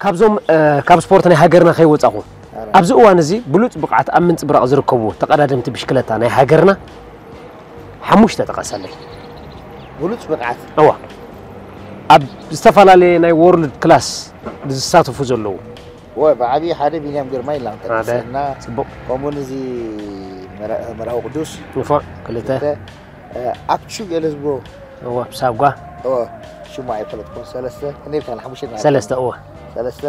ካብዞም እ፣ ካብ ስፖርት ናይ ሃገርና ከይወጻኹ ኣብዚ እዋን እዚ ብሉጽ ብቕዓት ኣብ ምንጽብራቕ ዝርከቡ ተቐዳደምቲ ብሽክለታ ናይ ሃገርና ሓሙሽተ ጥቀሰለይ። ብሉጽ ብቕዓት እዋ ኣብ ዝተፈላለየ ናይ ወርልድ ክላስ ዝሳተፉ ዘለዉ ወ ብዓብዪ ሓደ ቢንያም ግርማ ኢልና ሓደ ክንጠቅሰና ጽቡቕ ከምኡውን እዚ መራ- መርሃዊ ቅዱስ ንፉዕ ክልተ ክልተ፣ እ፣ ኣክቹ ገለ ዝብሎ እዋ ብሳጓ ኦ ሽሙ ኣይፈለጥኩን ሰለስተ እንዴት ካለ ሓሙሽተ ናይ ሰለስተ እዋ ሰለስተ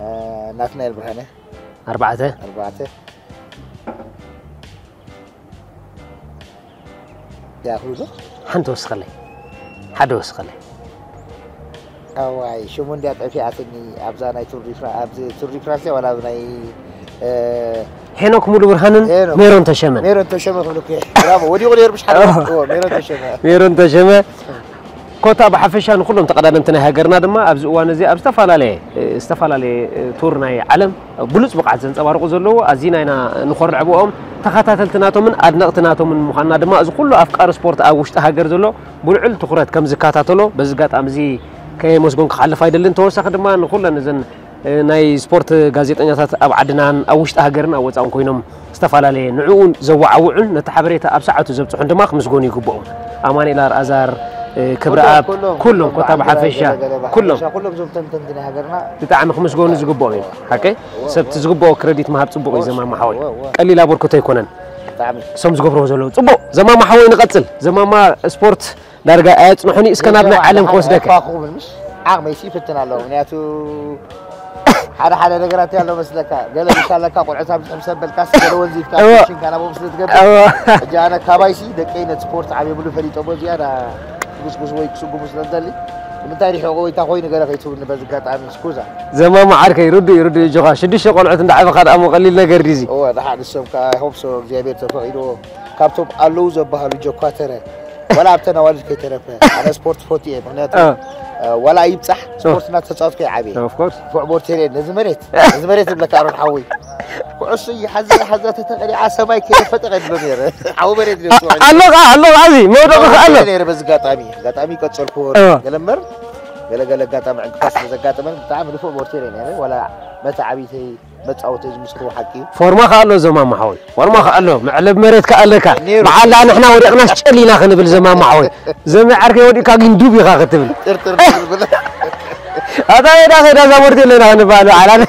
እ፣ ናትናኤል ብርሃነ ኣርባዕተ ኣርባዕተ ያኽሉ ዶ ሓንቲ ወስኸለይ ሓደ ወስኸለይ ኣዋይ ሽሙ እንዲያ ጠፊኣትኒ ኣብዛ ናይ ቱር ዲ ፍራ- ኣብዚ ቱር ዲ ፍራንስ ዋላ ኣብ ናይ እ፣ ሄኖክ ሙሉ ብርሃንን ሄኖክ። ሜሮን ተሸመን ሜሮን ተሸመ ክብሉ እኮ ብራቮ ወዲቑ ነይሩ ብሽ ሓደ ኦ። ኦ፣ ሜሮን ተሸመ ሜሮን ተሸመ ኮታ ብሓፈሻ ንኩሎም ተቐዳደምቲ ናይ ሃገርና ድማ ኣብዚ እዋን እዚ ኣብ ዝተፈላለየ እ፣ ዝተፈላለየ እ፣ ቱር ናይ ዓለም ብሉፅ ብቕዓት ዘንፀባርቑ ዘለዉ ኣዚና ኢና ንኾርዕ ብኦም ተኸታተልቲ ናቶምን ኣድነቕቲ ናቶምን ምዃንና ድማ እዚ ኩሉ ኣፍቃሪ ስፖርት ኣብ ውሽጢ ሃገር ዘሎ ብልዑል ትኹረት ከም ዝከታተሎ በዚ ኣጋጣሚ እዚ ከየመስጎን ክሓልፍ ኣይደልን ተወሳኺ ድማ ንኩለን እዘን እ፣ ናይ ስፖርት ጋዜጠኛታት ኣብ ዓድናን ኣብ ውሽጢ ሃገርን ኣብ ወፃእን ኮይኖም ዝተፈላለየ ንዕኡ ዘወዓውዑን ነቲ ሓበሬታ ኣብ ሰዓቱ ዘብፅሑን ድማ ክምስገኑ ይግብኦም ኣማኑኤል ኣርኣዛር እ፣ ክብረኣብ ኩሎም ኮታ ብሓፈሻ ኩሎም ኩሎም ዞም ተንተንቲ ናይ ሃገርና ብጣዕሚ ክምስገኑ ዝግብኦም እዮም ሓቀይ ሰብቲ ዝግብኦ ክረዲት ምሃብ ፅቡቅ እዩ ዘማማ ሓወይ ቀሊል ኣበርክቶ ኣይኮነን ብጣዕሚ እሶም ዝገብርዎ ዘለዉ ፅቡቅ ዘማማ ሓወይ ንቐፅል ዘማማ ስፖርት ዳርጋ ኣየፅንሑኒ እስከ ናብ ናይ ዓለም ክወስደካ ኳኹምን ምሽ ዓቕመይሲ ይፍትን ኣለዎ ምክንያቱ ሓደ ሓደ ነገራት ኣሎ መስለካ ገለ ምሻለካ ቆልዑት ኣብ ዝሕምሰበልካ ገለ ወንዚፍካ እወ። ሽንካ ናብኦም ስለ ትገብር እወ። ሕጂ ኣነ ካባይሲ ደቀይ ነት ስፖርት ዓብየብሉ ፈሊጦሞ ዝያዳ ክጉስጉስ ወይ ክስጉሙ ስለ ዝደሊ ንምንታይ ሪሕቆ ወይታ ኮይኑ ገለ ከይትብልኒ በዚ ኣጋጣሚ ስኩዛ ዘማማ ዓርከይ ርዱእ እዩ ርዱእ እዩ ጆኻ ሽዱሽተ ቆልዑት እንዳዓበኻ ደኣ እሞ ቀሊል ነገር ድዚ እወ ደሓ ንሶም ከዓ ሆፕሶ እግዚኣብሔር ተፈቒድዎ ካብቶም ኣለዉ ዘበሃሉ ጀኳተረ ዋላ ኣብተን ኣዋልድ ከይተረፈ ኣነ ስፖርት ፈትየ ምክንያቱ እ። እ፣ ዋላ ይብፃሕ ስፖርት እናተፃወትኩ ይዓብየ of course ፉዕ ቦርቴሬ ነዚ መሬት ነዚ መሬት ዝብለካ ኣሮን ሓወይ ኩዕሱ ይሓዘ ሓዛ ተተቐሊዓ ሰማይ ከይተፈጠቐ ይብሎ ነረ ሓዊ መሬት ይደስዋ ኣሎ ከዓ ኣሎ ከዓ እዚ መውደቂ ከዓ ኣሎ ነረ በዚ ኣጋጣሚ ኣጋጣሚ ቀፀልኩዎ እ። ገለምበር ገለገለ ኣጋጣሚ ዕንቅፋት ስለ ዘጋጠመን ብጣዕሚ ንፉዕ ቦርቴሬ ነረ ዋላ መታ ዓብይተይ መፃወተይ ዝምስክሩ ሓቂ እዩ ፎርማ ከዓ ኣሎ ዘማማ ሓወይ ፎርማ ከዓ ኣሎ መዕለብ መሬት ከዓ ኣለካ ነይሩ። መዓላ ንሕና ወዲቕናስ ጨሊና ክንብል ዘማማ ሓወይ ዘመይ ዓርከይ ወዲቕካ ግን ዱብ ኢኻ ክትብል ጥርጥር ዝብል ኣታ ሜዳ ኸይዳ እዛ ቦርቴ ኣለና ክንበሃል በዓል ኣነ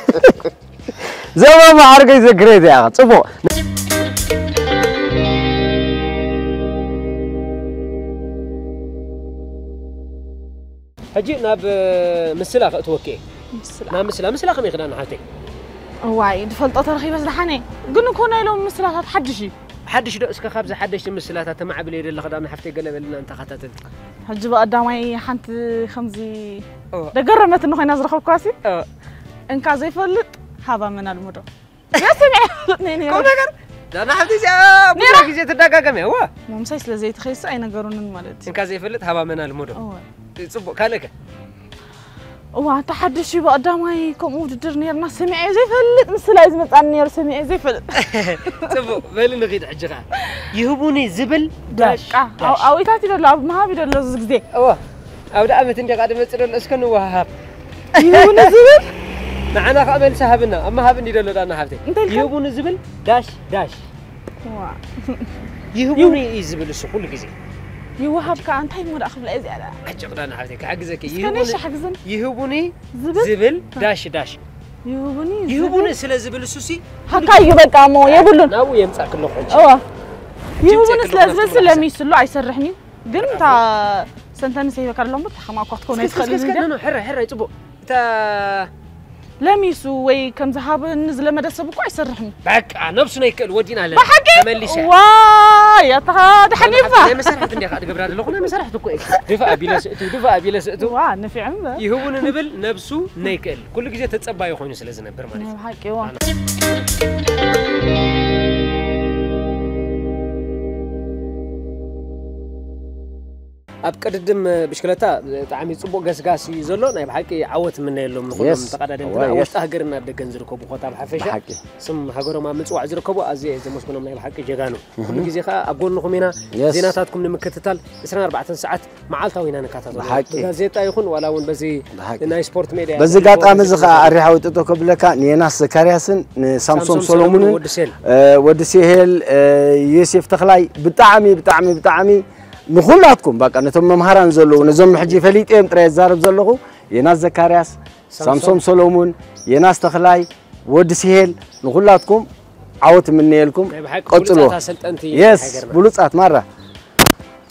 ዘማማ ዓርከይ ዘግረይ እዚኣ ጽቡቕ ሕጂ ናብ ምስላ ከእትወኪ እየ ምስላ ናብ ምስላ ምስላ ከመይ ክዳን ሓተይ እዋይ ዝፈልጦ ተረኺበ ዝደሓነ ግን እኮ ናይ ሎም ምስላታት ሓድሽ እዩ ሓድሽ ዶ እስከ ካብዚ ሓደሽቲ ምስላታት ተማዕብል እየ ደለኻ ዳና ሓፍተይ ገለ በልና እንተኸታተልቲ ሕጂ ብቐዳማይ ሓንቲ ከምዚ እወ። ደገረመትኒ ኮይና ዝረኸብኳሲ እወ። እንካ ዘይፈልጥ ሃባ መን ኣልምዶ ዘስምዐ ይፈልጥ ነይ ነይረ ቁም ነገር ዳና ሓፍተይ እዚኣ ብዙሕ ግዜ ትደጋገም እያ እዋ ሞምሳይ ስለ ዘይተኸይሱ ኣይነገሩንን ማለት እዩ እንካ ዘይፈልጥ ሃባ መን ኣልምዶ እወ ጽቡቕ ካልእከ እዋ እታ ሓድሽ እዩ ብቐዳማይ ከምኡ ውድድር ነርና ሰሚዐ ዘይፈልጥ ምስላ እዩ ዝመፃኒ ነይሩ ሰሚዐ ዘይፈልጥ ጽቡቕ በሊ ንኺድ ሕጂ ኸዓ ይህቡኒ ዝብል በቃ ኣዊታት እዩ ደሎ ኣብ ምሃብ እዩ ደሎ እዚ ግዜ እዋ ኣብ ደኣመት እንዲኻ ድመፅእ ደሎ እስከ ንወሃሃብ ይህቡኒ ዝብል ንዓና ከዓ መልሲ ሃብና ኣብ ምሃብ እንዲ ደሎ ዳና ሓፍተይ እንታይ ኢልካ? ይህቡኒ ዝብል ዳሽ ዳሽ እዋ ይህቡኒ እዩ ዝብል እሱ ኩሉ ግዜ ይወሃብ ከዓ እንታይ እሞ ደኣ ክብላ እዚኣ ደኣ ኣጭቕ ዳና ሓፍተይ ክሕግዘኪ እስከ ይህቡኒ ነሽ ሓግዝን ይህቡኒ ዝብል ዝብል ዳሽ ዳሽ ይሁቡኒ ይሁቡኒ ስለ ዝብል እሱሲ ሓቃ እዩ በቃ እሞ የብሉን ናብኡ የምጻእ ክለኹ ሕጂ እዋ ይሁቡኒ ጭብጨ ስለ ዝብል ክለኹ ስለሚስሉ ኣይሰርሕን እዩ ግን እታ ሰንተንስ ይበካ ኣለኹ እሞ ተኸማኳት ክኾነ ይትኽእል እዩ እስከ ኖ ሕራይ ሕራይ ጽቡቕ እታ ለሚሱ ወይ ከም ዝሃበኒ ዝለመደ ሰብ እኮ ኣይሰርሕን እዩ በቃ ነብሱ ናይ ክእል ወዲና ኣለና ብሓቂ ተመሊሰ ዋይ ኣታ ድሓን ይፋ ናይ መሳርሕት እንዲኻ ትገብራ ዘለኹ ናይ መሳርሕት እኮ እዩ ድፋ ኣቢለ ስእቱ ድፋ ኣቢለ ስእቱ ዋ ንፊዕ እምበር ይህቡኒ ንብል ነብሱ ናይ ክእል ኩሉ ግዜ ተጸባዩ ኮይኑ ስለ ዝነብር ማለት ናይ እዩ ብሓቂ ዋ ኣብ ቅድድም ብሽክለታ ብጣዕሚ ጽቡቅ ገስጋስ እዩ ዘሎ ናይ ብሓቂ ዓወት ምነየሎም ንኹሎም Yes. ተቀዳደምትና እዋ፣ ኣብ yes. ውሽጢ ሃገርና ኣብ ደገን ዝርከቡ ኮታ ብሓፈሻ ብሓቂ ስም ሃገሮም ኣብ ምጽዋዕ ዝርከቡ ኣዝየ እየ ዘመስግኖም ናይ ብሓቂ ጀጋኑ ኩሉ ግዜ ከዓ ኣብ ጎንኹም ኢና Yes. ዜናታትኩም ንምክትታል 24 ሰዓት መዓልታዊ ኢና ንከታተሎ ብሓቂ። ብጋዜጣ ይኹን ዋላ እውን በዚ ብሓቂ። ናይ ስፖርት ሜድያ በዚ ጋጣሚ እዚ ከዓ ኣሪሓ ወጥጦ ከብለካ ንየናስ ዘካርያስን ንሳምሶም ሳምሶም ሰሎሙንን ወዲ ሴል እ፣ ወዲ ሲሄል እ፣ ዮሴፍ ተኽላይ ብጣዕሚ ብጣዕሚ ብጣዕሚ ንኩላትኩም በቃ ነቶም መምሃራን ዘለዉ ነዞም ሕጂ ፈሊጠዮም ጥራይ ዝዛረብ ዘለኹ የናስ ዘካርያስ ሳምሶም ሰሎሙን የናስ ተኽላይ ወዲ ሲሄል ንኩላትኩም ዓወት እምነየልኩም ናይ ብሓቂ ቀጽልዎ ብሉጻት ኣሰልጠንቲ የስ ሃገርና ብሉጻት ማራ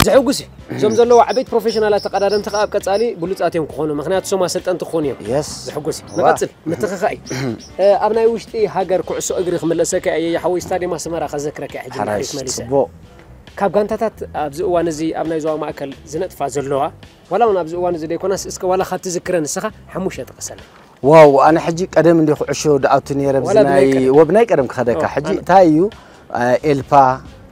ዘሕጉስ እዩ እዞም ዘለዉ ዓበይቲ ፕሮፌሽናላት ተቀዳደምቲ ከዓ ኣብ ቀጻሊ ብሉጻት እዮም ክኾኑ ምክንያቱ እሶም ኣሰልጠንቲ ክኾኑ እዮም የስ ዘሕጉስ እዩ ዋ። ንቐጽል ምትኽኻእ እዩ እ፣ ኣብ ናይ ውሽጢ ሃገር ኩዕሶ እግሪ ክምለሰካ እየ ሓወይ ስታድየም ኣስመራ ከዘክረካ እየ ሕጂ ሓራሽ ንድሕሪት መሊሰ ጽቡቕ ካብ ጋንታታት ኣብዚ እዋን እዚ ኣብ ናይ ዞባ ማእከል ዝነጥፋ ዘለዋ ዋላ እውን ኣብዚ እዋን እዚ ዘይኮናስ እስከ ዋላ ካብ ትዝክረ ንስኻ ሓሙሽተ ጥቀሰለይ ዋው ኣነ ሕጂ ቀደም እንዲ ኩዕሾ ድኣቱ ነይረ ዋላ ብዝናይ ብናይ ቀደም። ወብናይ ቀደም ክኸደካ ኦ፣ ሕጂ ኣነ። እንታይ እዩ አ፣ ኤልፓ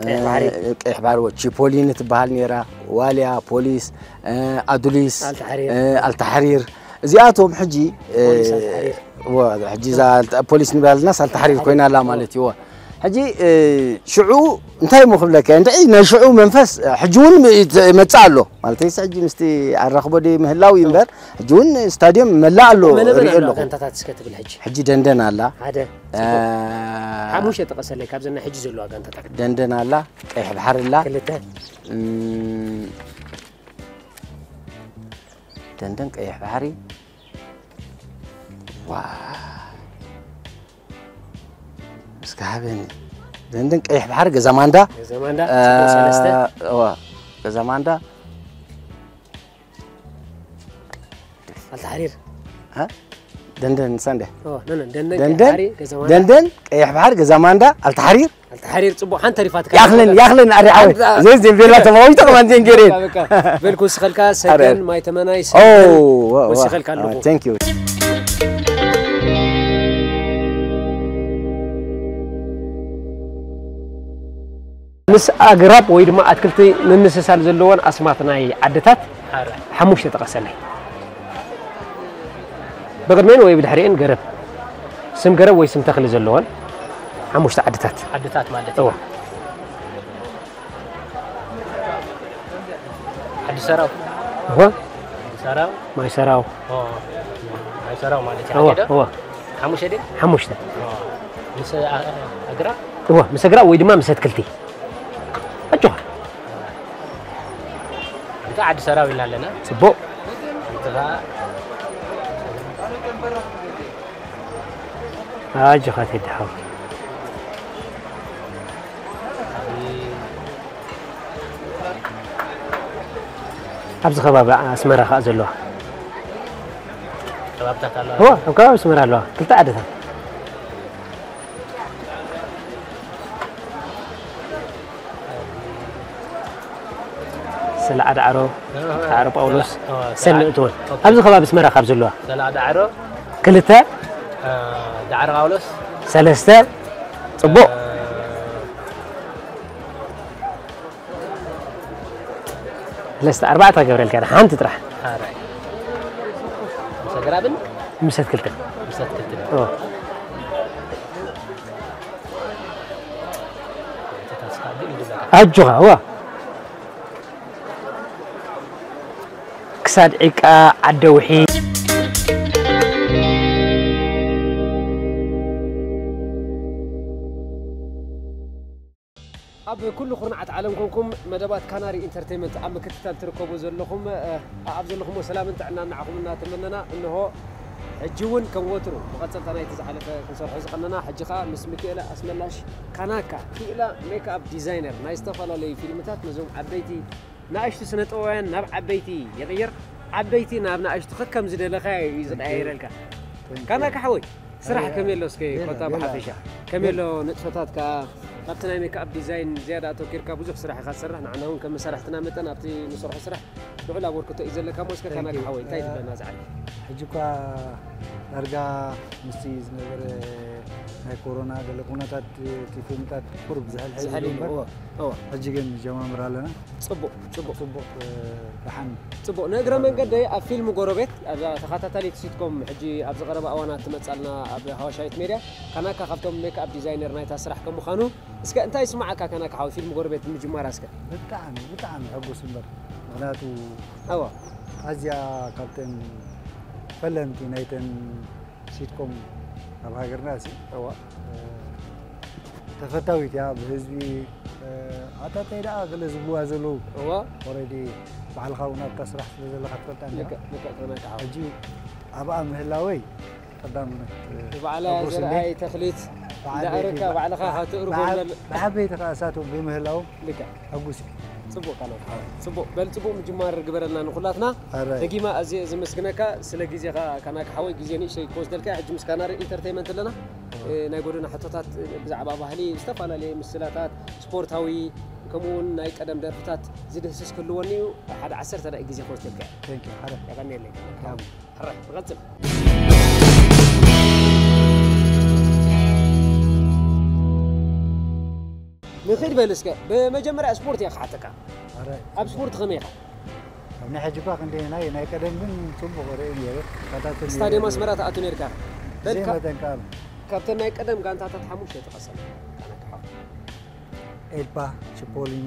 ቀይሕ ባሕሪ። አ፣ ቀይሕ ባሕሪ ወ- ቺፖሊን ትበሃል ነይራ ዋልያ ፖሊስ አ፣ ኣዱሊስ ኣልታሕሪር። አ፣ ኣልታሕሪር እዚኣቶም ሕጂ አ፣ ፖሊስ ኣልታሕሪር። ወ- ሕጂ እዛ ኣልታ- ፖሊስ ንብላለናስ ኣልታሕሪር ኮይና ኣላ ማለት እዩ ወ። ሕጂ እ፣ ሽዑ እንታይ እሞ ክብለካ እንታይ ናይ ሽዑ መንፈስ እ፣ ሕጂ እውን ይመፅእ ኣሎ ማለት ስ ሕጂ ምስቲ ኣራኽቦ ዶ ምህላው እዩ እምበር ሕጂ እውን ስታድዮም መላእ ኣሎ መነመን ሪኦ ኣለዋ ኣለኹ ጋንታታት እስከ ትብል ሕጂ ሕጂ ደንደን ኣላ ሓደ እ፣ ሓሙሽተ ጥቀሰለይ ካብዘን ናይ ሕጂ ዘለዋ ጋንታታት ደንደን ኣላ ቀይሕ ባሕሪ ኣላ ክልተ እም፣ ደንደን ቀይሕ ባሕሪ ዋ እስከ ሃበኒ ደንደን ቀይሕ ባሕሪ ገዛ ማንዳ ገዛ ማንዳ እ፣ ጽቡቕ ሰለስተ እዋ፣ ገዛ ማንዳ ኣልታሕሪር እ? ደንደን ንሳ እንደ ኦ፣ ነ- ነ- ደንደን ደንደን ቀያሪ ገዛ ማንዳ ደንደን ቀይሕ ባሕሪ ገዛ ማንዳ ኣልታሕሪር ኣልታሕሪር ጽቡቕ ሓንቲ ተሪፋትካ ያኽልን ያኽልን ኣሪዓው ኣንታ- ዘይ ዘይ ቤላ ተባዊተ ከማን ቴንጌሬን በቃ፣ በቃ። በልኩ ስኸልካ ኣረ። ሰገን ማይ ተመናይ ኦ ሰገን ዋ- ዋ- ወሲኸልካ ኣለኹ ቴንክ ዩ ምስ ኣግራብ ወይ ድማ ኣትክልቲ ምምስሳል ዘለዎን ኣስማት ናይ ዓድታት ሓሙሽተ ጠቐሰለይ። ብቕድሜን ወይ ብድሕሪኤን ገረብ፣ ስም ገረብ ወይ ስም ተኽሊ ዘለወን ሓሙሽተ ዓድታት። ዓድታት ማለት እዩ። እዋ። ዓዲ ሰራው። እዋ። ዓዲ ሰራው። ማይ ሰራው። ኦ፣ ማይ ሰራው ማለት እዩ። እዋ፣ ዓዲ ዶ? እዋ። ሓሙሽተ ድዩ? ሓሙሽተ። ኦ፣ ምስ ኣ-፣ ኣግራብ? እዋ፣ ምስ ኣግራብ ወይ ድማ ምስ ኣትክልቲ። ኣጆኻ። እንተ ዓዲ ሰራው ኢልና ኣለና። ጽቡቕ። እንተ ኸኣ ኣጆኻ ቴዲ ሓወይ። ኣብዚ ከባቢ ኣስመራ ከኣ ዘለዋ ከባብታት ኣለዋ። እዋ፣ ኣብ ከባቢ ኣስመራ ኣለዋ ክልተ ዓድታት። ሰላዓ ዳዕሮ፣ ዳዕሮ ጳውሎስ፣ ኦ፣ ሰልሚ እትወል። ኦኬ። ኣብዚ ከባቢ ኣስመራ ካብ ዘለዋ ሰላዓ ዳዕሮ፣ ክልተ፣ እ፣ ዳዕሮ ጳውሎስ፣ ሰለስተ፣ ጽቡቕ። እ፣ ሰለስተ፣ ኣርባዕተ ገብረልካ፣ ሓንቲ ጥራሕ። ኣራይ። ምስ ኣግራብን? ምስ ኣትክልትን። ምስ ኣትክልትን። ኦ። ኣጆኻ፣ ዋ። ክሳድ ዒቃ ዓደውሒ። ኣብ ኩሉ ኩርናዓት ዓለም ኮንኩም መደባት ካናሪ ኢንተርቴይመንት ኣብ ምክትታል ትርከቡ ዘለኹም፣ እ፣ ኣብ ዘለኹምዎ ሰላምን ጥዕናን ንዓኹም እናተመነና፣ እንሆ ሕጂ እውን ከም ወትሩ መቐጸልታ ናይቲ ዝሓለፈ ክንሰርሖ ዝቐነና፣ ሕጂ ኸኣ ምስ ሚኪኤለ ኣስመላሽ ካናካ፣ ክኢላ ሜክኣፕ ዲዛይነር ናይ ዝተፈላለዩ ፊልምታት ነዞም ዓበይቲ ንኣሽቱ ስነ ጥበባውያን ናብ ዓበይቲ ይቕይር፣ ዓበይቲ ናብ ንኣሽቱ ከከም ዝደለኻዮ እዩ ዝቐያይረልካ። ካናካ ሓወይ፣ ስራሕ ከመይ ኣሎ እስከ ኮታ ብሓፈሻ? ከመይ ኣሎ ንጥፈታትካ? ኣብቲ ናይ ሜክኣፕ ዲዛይን ዝያዳ ኣተኪርካ ብዙሕ ስራሕ ኢኻ ትሰርሕ። ንዓና እውን ከም መሳርሕትና መጠን ኣብቲ ንሰርሖ ስራሕ ልዑል ኣበርክቶ እዩ ዘለካ እሞ እስከ ካናካ ሓወይ እንታይ ትብለና ዝዓቢ? ሕጂ እኳ ዳርጋ ምስቲ ዝነበረ ናይ ኮሮና ገለ ኩነታት እቲ ፊልምታት ቁሩብ ዝሕልሕል ዝሕል ኢሉ ኢሉ፣ እምበር፣ እወ፣ እወ። ሕጂ ግን ጀማምር ኣለና። ጽቡቕ፣ ጽቡቕ። ጽቡቕ፣ እ፣ ደሓን። ጽቡቕ። ንእግረ መንገደይ ኣብ ፊልም ጎረቤት፣ ኣብዛ ተኸታታሊት ሲትኮም ሕጂ ኣብዚ ቀረባ እዋናት ትመጻልና ኣብ ሃዋሻይት ሜድያ፣ ካናካ ካብቶም ሜክኣፕ ዲዛይነር ናይታ ስራሕ ከም ምዃኑ፣ እስከ እንታይ ይስምዓካ ካናካ ሓወይ ፊልም ጎረቤት ብምጅማራ እስከ? ብጣዕሚ፣ ብጣዕሚ ሕጉስ እምበር። ምኽንያቱ እወ። ኣዝያ ካብተን ፈለምቲ ናይተን ሲትኮም ኣብ ሃገርና ሲ እዋ። እ፣ ተፈታዊት እያ ብህዝቢ። እ፣ ኣታታይ ደኣ ገለ ዝብዋ ዘለዉ እዋ። ኦረዲ ባዕልኻ እውን ኣብታ ስራሕ ስለ ዘለኻ ትፈልጣ እንዲኻ። ልክዕ፣ ልክዕ፣ ተመልካሓ። ሕጂ ኣብኣ ምህላወይ ቀዳምነት፣ እ፣ ንባዕላ ኣጎስኒ። ዘርኣይ ተኽሊት ባዕል እንዳኣረካ ቤት ባዕልኻ ባዕ-፣ ካትእርጎም ባዕ-፣ ዘለ- ብዓበይቲ ከኣ እሳቶም ብምህላዎም ልክዕ። ሕጉስ እዩ። ጽቡቕ ካናካ ሓወይ። ጽቡቕ። በል ጽቡቕ ምጅማር ግበረልና ንኹላትና። ኣራይ። ደጊማ ኣዝየ ዘመስግነካ ስለ ግዜኻ ካናካ ሓወይ። ግዜ ንእሽተይ ክወስደልካ ሕጂ ምስ ካናሪ ኢንተርተይመንት ኣለና። ኣዎ። እ፣ ናይ ጎደና ሕቶታት ብዛዕባ ባህሊ፣ ዝተፈላለየ ምስላታት፣ ስፖርታዊ፣ ከምኡ እውን ናይ ቀደም ደርፍታት ዝድህስስ ክህልወኒ እዩ። ሓደ ዓሰርተ ደቂቕ ግዜ ክወስደልካ እየ። Thank you። ሓደ። የቐንየለይ ካናካ ሓወይ። ሕራይ፣ ንቐጽል። ንኺድ በል እስከ፣ ብመጀመርያ ስፖርት እየ ክሓተካ። ኣረ። ኣብ ስፖርት ከመይ ኢኻ? ኣብ ናይ ሕጂ እኳ ክንደየናይ፣ ናይ ቀደም ግን ጽቡቕ ርእየ ነይረ። ይከታተል ነይረ። ስታድየም ኣስመራ ትኣቱ ነይርካ። በል፣ ዘይመጠን ቃል። ካብተን ናይ ቀደም ጋንታታት ሓሙሽተ ጥቀሰን። ካናካ ሓወይ። ኤልፓ፣ ቺፖሊኒ፣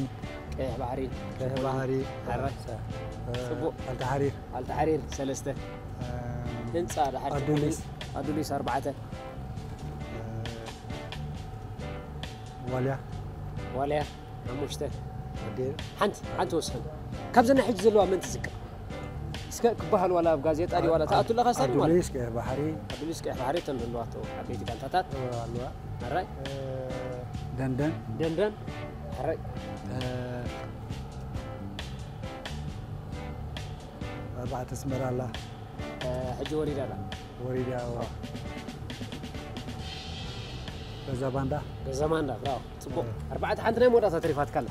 ቀይሕ ባሕሪ፣ ቀይሕ ቺፖሊኒ። ባሕሪ፣ ኣረ። እ፣ ጽቡቕ። ኣልታሓሪር። ኣልታሓሪር፣ ሰለስተ። እ፣ ህንጻ፣ ድሓር ኣዱሊስ። ቺፖሊኒ፣ ኣዱሊስ፣ ኣርባዕተ። እ፣ ዋልያ። ዋልያ፣ ሓሙሽተ። ኣዴ። ሓንቲ፣ ሓንቲ ወስን። ካብዘን ናይ ሕጂ ዘለዋ መን ትዝክር? እስከ ክበሃል ዋላ ኣብ ጋዜጣ ድዩ ዋላ ትኣቱ ኣለኻ ስታድዮም ማለት? ኣዱሊስ፣ ቀይሕ ባሕሪ። ኣዱሊስ፣ ቀይሕ ባሕሪ፣ እተን ዘለዋ እቶ ዓበይቲ ጋንታታት። እ፣ ኣለዋ። ኣራይ። እ፣ ደንደን። ደንደን። ኣራይ። እ፣ ኣርባዕተ ኣስመራ ኣላ። እ፣ ሕጂ ወሪዳ ኣላ። ወሪዳ፣ ኣዎ። ኣዎ። ገዛ ባንዳ። ገዛ ባንዳ፣ ብራቮ። ጽቡቕ። እ። ኣርባዕተ ሓንቲ ናይ መወዳእታ ተሪፋትካ ኣላ።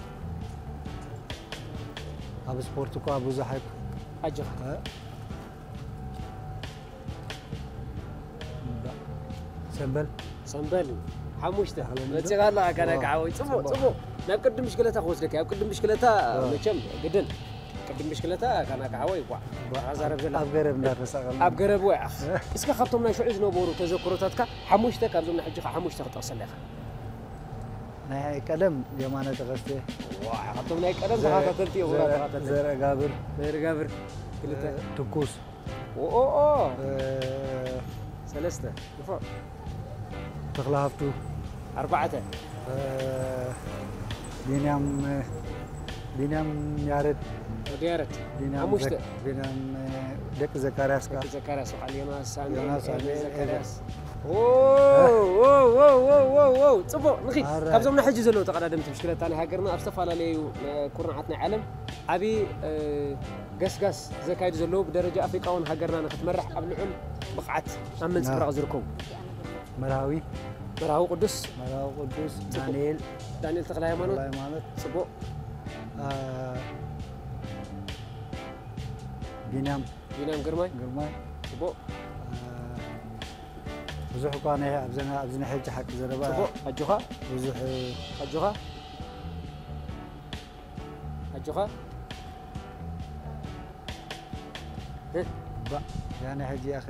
ኣብ ስፖርት እኳ ብዙሕ ኣይኮ-፣ ኣጆኻ። እ? እምባ። ሰምበል። ሰምበል። ሓሙሽተ። ተኽለ ሚዶ። መጺኻ ኣለኻ፣ ካናካ ዋው፣ ሓወይ። ጽቡቕ፣ ጽቡቕ። ጽቡቕ። ናብ ቅድም ብሽክለታ ክወስደካ። ኣብ ቅድም ብሽክለታ ዋው። መቸም ግድን። ቅድም ብሽክለታ ካናካ ሓወይ፣ ዋ። ዋ፣ ተዛረብ ዘላ። ኣብ ገረብ እንዳተሳቐልና። ኣብ ገረብ ወይ ኣፍ። እስከ ካብቶም ናይ ሽዑ ዝነበሩ ተዘክሮታትካ ሓሙሽተ፣ ካብዞም ናይ ሕጂ ኸዓ ሓሙሽተ ክጠቕሰለይ ኢኻ። ናይ ቀደም የማነ ተኸስተ። ዋ፣ ካብቶም ናይ ቀደም ዘረ-፣ ተኸታተልቲ እዮም፣ ዘረ-፣ ተኸታተልቲ። ዘረ ጋብር። ዘረ ጋብር፣ ክልተ። እ፣ ትኩስ። ኦ፣ ኦ፣ ኦ። እ፣ ሰለስተ። ንፉዕ። ተኽለ ሃፍቱ። ኣርባዕተ። እ፣ ቢንያም፣ ቢንያም ያረድ። ወዲ ያረድ። ቢንያም ሓሙሽተ። ዘክ-፣ ቢንያም፣ እ፣ ደቂ ዘካርያስ ከኣ። ደቂ ዘካርያስ፣ በዓል ዮናስ፣ ሳሙኤል፣ ዮናስ፣ ኤርሚ፣ ሳሙኤል፣ ዘካርያስ። ኤርሚ። ኦ፣ እ? ኦ፣ ኦ። ጽቡቕ፣ ንኺድ። ኣረ። ካብዞም ናይ ሕጂ ዘለዉ ተቐዳደምቲ ብሽክለታ ናይ ሃገርና ኣብ ዝተፈላለዩ፣ እ፣ ኩርናዓት ናይ ዓለም ዓቢ፣ እ፣ ገስጋስ ዘካይዱ ዘለዉ፣ ብደረጃ ኣፍሪቃ እውን ሃገርና ንኽትመርሕ ኣብ ልዑል ብቕዓት ኣብ ምንጽብራቕ ኣዎ። ዝርከቡ። መርሃዊ። መርሃዊ ቅዱስ። መርሃዊ ቅዱስ፣ ጽቡቕ። ዳንኤል። ዳንኤል ተኽለ ሃይማኖት። ተኽለ ሃይማኖት። ጽቡቕ። ኣ፣ ቢንያም። ቢንያም ግርማይ። ግርማይ። ጽቡቕ። ኣ፣ ብዙሕ እኳ ናይ፣ ኣብዚ ና-፣ ኣብዚ ናይ ሕጂ ሓቂ ዘረባ ጽቡቕ። ኣጆኻ። ብዙሕ ኣጆኻ። ኣጆኻ። እ? ባ-፣ ያኔ ሕጂ ያኸ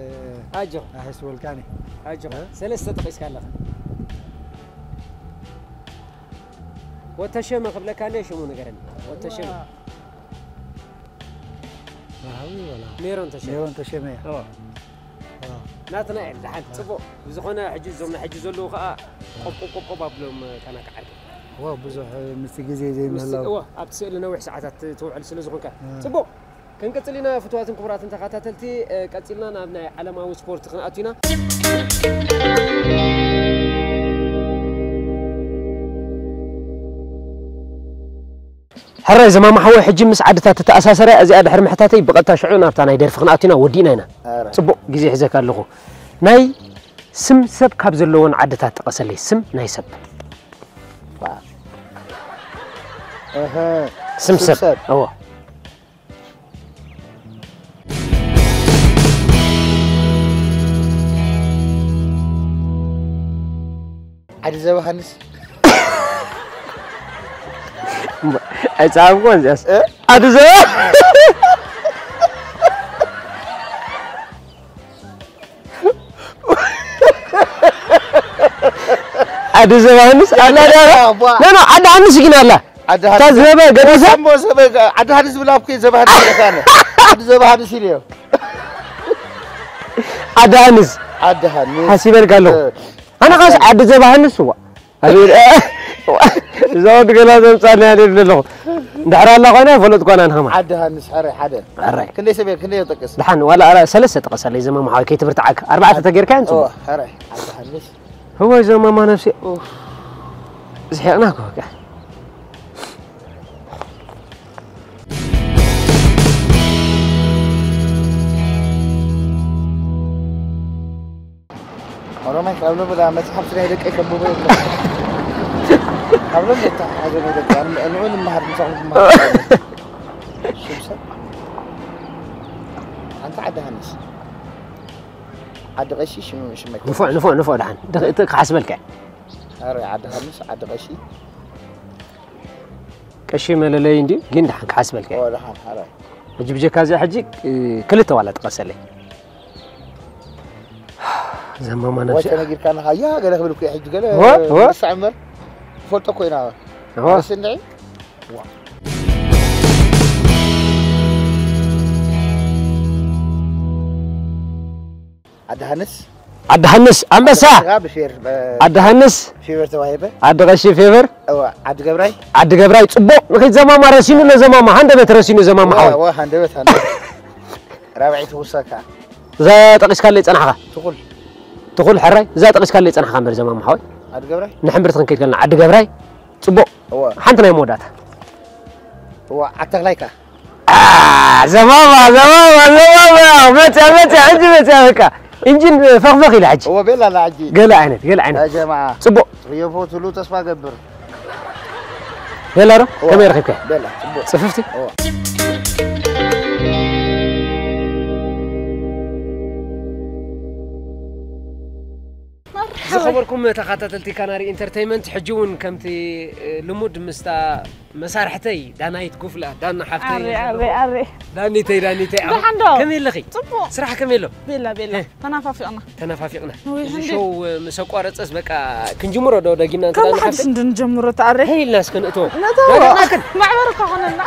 ኣጆኻ። ኣሕስ ወልካኒ። ኣጆኻ። እ? ሰለስተ ጠቒስካ ኣለኻ። ወተሸመ ክብለካ እንደ ሽሙ ንገረኒ። ወተሸመ። ዋ-፣ መርሃዊ ወላ? ሜሮን ተሸመ። ሜሮን ተሸመ እያ። እዎ። እዎ። ናትናኤል፣ ደሓን፣ እዎ። ጽቡቕ። ብዝኾነ፣ ሕጂ እዞም ናይ ሕጂ ዘለዉ ኸኣ፣ እዎ። ቆብ፣ ቆብ፣ ቆብ፣ ቆብ ኣብሎም፣ ካናካ ዓርከይ። እዎ፣ ብዙሕ፣ ምስቲ ግዜ ምስ-፣ ዘይምህላው። እዎ፣ ኣብቲ ስእሊ ነዊሕ ሰዓታት ትውዕል ስለ ዝኾንካ። እዎ። ጽቡቕ። ክንቅጽል ኢና ፍትዋትን ክቡራትን ተኸታተልቲ፣ ቀጺልና ናብ ናይ ዓለማዊ ስፖርት ክንኣቱ ኢና። ሕራይ ዘማማ ሓወይ፣ ሕጂ ምስ ዓድታት ተተኣሳሰረ፣ እዚኣ ድሕሪ ምሕታተይ ብቐጥታ ሽዑ ናብታ ናይ ደርፊ ክንኣቱ ኢና፣ ወዲእና ኢና። ኣረ። ጽቡቕ ግዜ ሒዘካ ኣለኹ። ናይ ስም ሰብ ካብ ዘለዎን ዓድታት ጥቀሰለይ፣ ስም ናይ ሰብ። እህ፣ ስም ስም ሰብ። ሰብ። እዎ። ዓዲ ዘባሃንስ። ኣይጸሓፍኩን እዚኣስ። እ? ዓዲ ዘባ-፣ ዓዲ ዘባሃንስ ኣላ ዳ? ዋ። ኖ፣ ኖ፣ ዓዲ ሃንስ ግን ኣላ። ዓዲ እታ ሃንስ። ዘበ ገዲፈ? እሞ ዘበ-፣ ዓዲ ሃንስ ዝብላ እኮ ዘባሃንስ ኢለካ ኣነ። ዓዲ ዘባሃንስ ኢለዮ። ዓዲ ሃንስ። ዓዲ ሃንስ። ሓሲበልካ ኣለኹ። እ። ኣነ ኻስ ዓዲ ዘባሃንስ እዋ። ኣቤት፣ እዛ ወዲ ገና ዘምጻልኒ እያ ደብል ኣለኹ። እንድሕር ኣላ ኮይና ኣይፈለጥኳን ኣነ ከማን። ዓዲ ሃንስ፣ ሕራይ ሓደ። ሕራይ። ክንደይ ሰብ እየ፣ ክንደይ እየ ጠቅስ? ደሓን፣ ዋላ ኣራ-፣ ሰለስተ ጥቀሰለይ ዘማማ ሓወይ፣ ከይትብርትዓካ። ኣርባዕተ ተጌርካ እየን ጽቡቕ። እወ፣ ሕራይ፣ ዓዲ ሃንስ። እዋይ ዘማማ ነብሲ። ኡፍ። ዝሒቕና እኮ በቃ። ኦሮማይ ካብ ሎሚ ዳ መጽሓፍ ስለ ደቀይ ከብቦ የብለ። ካብ ሎሚ ዳ ሓደ ደቀ፣ ኣን-፣ ኣንዑ ንምሃር፣ ምሳኹም ትምሃር። ሽም ሰብ። ኣንታ ዓዲ ሃንስ። ዓዲ ቀሺ ሽም-፣ ሽመይ ንፉዕ፣ ንፉዕ፣ ንፉዕ፣ ደሓን። ድ-፣ እቲ ክሓስበልካ። ኣረ፣ ዓዲ ሃንስ፣ ዓዲ ቀሺ። ቀሺ መለለይ እንዲ፣ ግን ደሓን ክሓስበልካ። ኦ፣ ደሓን፣ ኣረ። ሕጂ ብጀካ እዚኣ ሕጂ፣ እ፣ ክልተ ዋላ ጥቀሰለይ። ዘማማ ወይ ነብሲ። ተነጊርካና፣ ሃያ፣ ገለ ክብል እኮ እዩ ሕጂ፣ ገለ ወ-፣ ወ-፣ ንርሳዕ እምበር፣ ትፈልጦ እኮ ኢና። እወ። ስንዒ? ዋ። ዓዲ ሃንስ? ዓዲ ሃንስ፣ ኣንበሳ። ስጋ ብፌር፣ በ-፣ ዓዲ ሃንስ። ፌቨር ተዋሂበ። ዓዲ ቀሺ ፌቨር። እወ፣ ዓዲ ገብራይ። ዓዲ ገብራይ፣ ጽቡቕ። ንኺድ ዘማማ ረሲኑ ኣሎ ዘማማ፣ ሃንደበት ረሲኑ ዘማማ እወ፣ ሓወይ። እወ፣ ሃንደበት፣ ሃንደበት። ራብዐይቲ ውሳካ። እዛ ጠቒስካለይ ጸናሕኻ። ትኹል። ትኹል ሕራይ፣ እዛ ጠቒስካለይ ጸናሕኻ እምበር ዘማማ ሓወይ። ዓዲ ገብራይ? ንሕምብርቲ ክንከይድ ከለና ዓዲ ገብራይ። ጽቡቕ። እወ። ሓንቲ ናይ መወዳእታ። እወ፣ ዓተኽላይካ። አ፣ ዘማማ፣ ዘማማ፣ ዘማማ። መጽያ፣ መጽያ፣ ሕጂ መጽያ በቃ። ኢንጂን ፈኽፈኽ ኢላ ሕጂ። እወ፣ ቤላ ኣላ ሕጂ። ገለ ዓይነት፣ ገለ ዓይነት። ያ ጀማዓ። ጽቡቕ። ጽዮፎ ትሉ ተስፋ ገብር። ቤላ ዶ? እወ። ከመይ ረኺብካ? ቤላ፣ ጽቡቕ። ጽፍፍቲ? እወ። መርሓባ። ዝኸበርኩም ተኸታተልቲ ካናሪ ኢንተርተይመንት፣ ሕጂ እውን ከምቲ፣ እ፣ ልሙድ ምስታ መሳርሕተይ ዳናይት ጉፍላ፣ ዳና ሓፍተይ ኣረ፣ እያ ኣረ፣ ዘለኹ። ኣረ። ዳኒተይ፣ ዳኒተይ፣ ኣሁ-፣ ደሓን ዶ? ከመይ ኣለኺ? ጽቡቕ። ስራሕ ከመይ ኣሎ? ቤላ፣ ቤላ። እ። ተናፋፊቕና። ተናፋፊቕና። ወይ እዚ ህንዲ። ሾው፣ እ፣ ምስ ኣቋረጸስ በቃ ክንጅምሮ ዶ ደጊምና እንተ ካብ ደኣ መሓድሽ ንሓፍተይ? እንድንጀምሮ ተኣረ። ሄይ ኢልና እስከ ንእቶ። ነእቶ። ደረቕና ግን። ማዕበር እኳ ኾነና።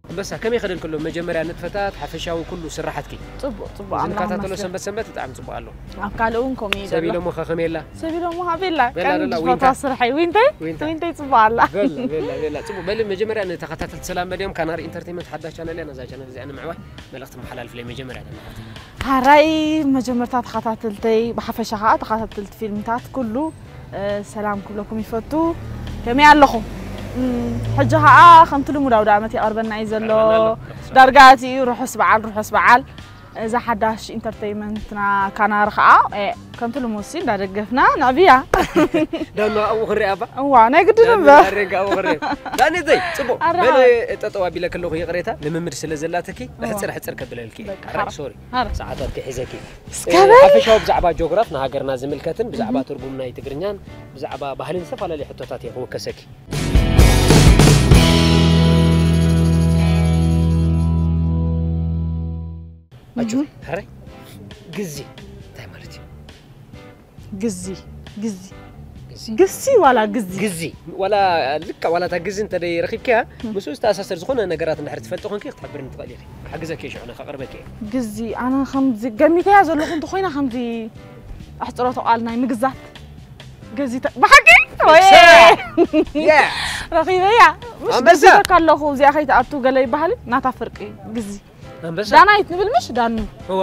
ኣንበሳ፣ ከመይ ከደልክሎ መጀመርያ ንጥፈታት፣ ሓፈሻዊ ኩሉ ስራሓትኪ? ጽቡቕ፣ ጽቡቕ፣ እዚ ኣምላኽ ንከታተሎ ይመስገን። ሰንበት ሰንበት ብጣዕሚ ጽቡቕ ኣሎ። ኣብ ካልእ እውን ከምኡ እዩ ሰብ ዘሎ። ኢሎሞ ኸ ከመይ ኣላ? ሰብ ኢሎሞ ኸ ቤላ፣ ቤላ ቀንዲ ደላ፣ ፈታ ዊንታ? ስርሐይ። ዊንተይ? ዊንታ? ዊንተይ ጽቡቕ ኣላ። ቤላ፣ ቤላ፣ ቤላ። ጽቡቕ። በሊ መጀመርያ ንተኸታተልቲ ሰላም በልዮም፣ ካናሪ ኢንተርቴይመንት ሓዳሽ ቻነል እያ፣ ነዛ ቻነል እዚኣ ንምዕባይ መልእኽቲ መሓላልፍለይ መጀመርያ ደላ። ሓራይ መጀመርታ ተኸታተልተይ፣ ብሓፈሻ ኸኣ ተኸታተልቲ ፊልምታት ኩሉ፣ እ፣ ሰላም ክብለኩም ይፈቱ። ከመይ ኣለኹም? እም፣ ሕጂ ኸኣ ከምቲ ልሙድ ኣውደ ዓመት ይቐርበና እዩ ዘሎ። ይቐርበና ኣሎ። ዳርጋ ኣትዩ ርሑስ በዓል፣ ርሑስ በዓል። እዛ ሓዳሽ ኢንተርቴይመንትና ካናሪ ኸኣ፣ እ፣ ከምቲ ልሙድ ሲ እንዳደገፍና ንዕብያ። ዳኑ ኣብኡ ክንሪኣ እባ? እዋ፣ ናይ ግድን ዳኑ እምበር። ኣሬጋ ኣብኡ ክንሪኣ። ዳኒተይ፣ ጽቡቕ። ኣረ በለ ሓወይ። ጠጠው ኣቢለ ከለኹ ይቕሬታ፣ ልምምድ ስለ ዘላትኪ፣ እዋ። ሕጽር ሕጽር ከብለልኪ። በቃ፣ ኣረ፣ ሓራ። ሶሪ። ሓራ። ሰዓታት ክሒዘኪ። እስከ እ፣ በል። ሓፈሻዊ ብዛዕባ ጂኦግራፍ ንሃገርና ዝምልከትን ብዛዕባ እህ። ትርጉም ናይ ትግርኛን ብዛዕባ ባህልን ዝተፈላለዩ ሕቶታት እየ ክውከሰኪ። ኣጆኺ፣ እህ። ሕራይ ግዚ እንታይ ማለት እዩ? ግዚ፣ ግዚ። ግዚ። ግሲ ዋላ ግዚ? ግዚ። ዋላ ልክዕ ዋላ እታ ግዚ እንተ ደይ ረኺብኪያ፣ እህ። ምስኡ ዝተኣሳሰር ዝኾነ ነገራት እንድሕር ትፈልጢ ኮንኪ ክትሕብርኒ ትኽእሊ ኢኺ። ክሕግዘኪ እየ ሽዑ፣ ከቕርበኪ እየ። ግዚ፣ ኣነ ከምዚ ገሚተያ ዘለኹ እንተኾይና ከምዚ ኣሕጽሮተ ቃል ናይ ምግዛት። ገዚተ ብሓቂ ወይ ሰ- Yes. ረኺበያ። ምሽ ኣንበሳ። ገዚተካ ኣለኹ እዚኣ ከይትኣቱ ገለ ይበሃል ናታ ፍርቂ ግዚ። ኣንበሳ ዳናይት ንብል ምሽ ዳኑ እዋ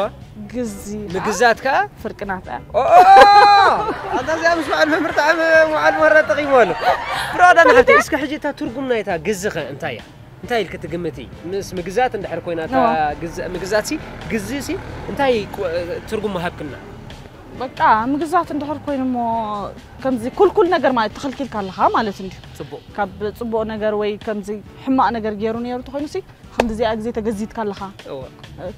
ግዚ ምግዛት ከኣ ፍርቂ ናታ። ኦ ኣታ እዚኣ ምስ በዓል መምህር ጣዕሚ መዓል መረ ጠቂሙ ኣሎ። ብራዳ ንሓፍቲ እስከ ሕጂ እታ ትርጉም ናይታ ግዚ ኸ እንታይ እያ? እንታይ ኢልክ ትግምቲ? ምስ ምግዛት እንድሕር ኮይና እታ እዋ። ግዝ- ምግዛት ሲ ግዚ ሲ እንታይ ቁ- ትርጉም ምሃብክና? በቃ ምግዛት እንድሕር ኮይኑ እሞ ከምዚ ኩልኩል ነገር ማለት ተኸልኪልካ ኣለኻ ማለት እንድዩ። ጽቡቕ ካብ ጽቡቕ ነገር ወይ ከምዚ ሕማቕ ነገር ገይሩ ነይሩ ተኾይኑ ሲ ከምዚ እዚኣ ግዜ ተገዚትካ ኣለኻ እወ